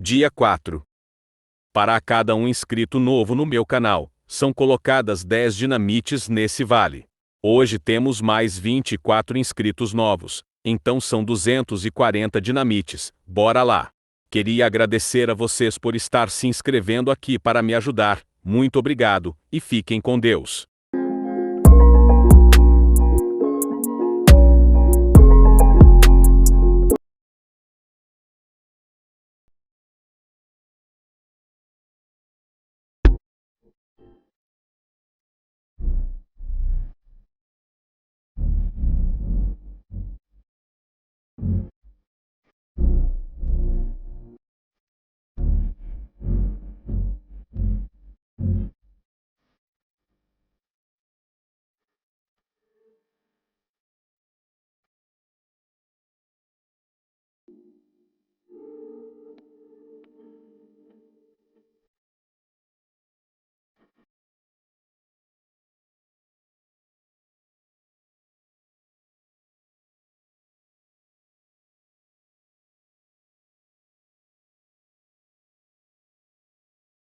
Dia 4. Para cada inscrito novo no meu canal, são colocadas 10 dinamites nesse vale. Hoje temos mais 24 inscritos novos, então são 240 dinamites. Bora lá! Queria agradecer a vocês por estar se inscrevendo aqui para me ajudar. Muito obrigado, e fiquem com Deus.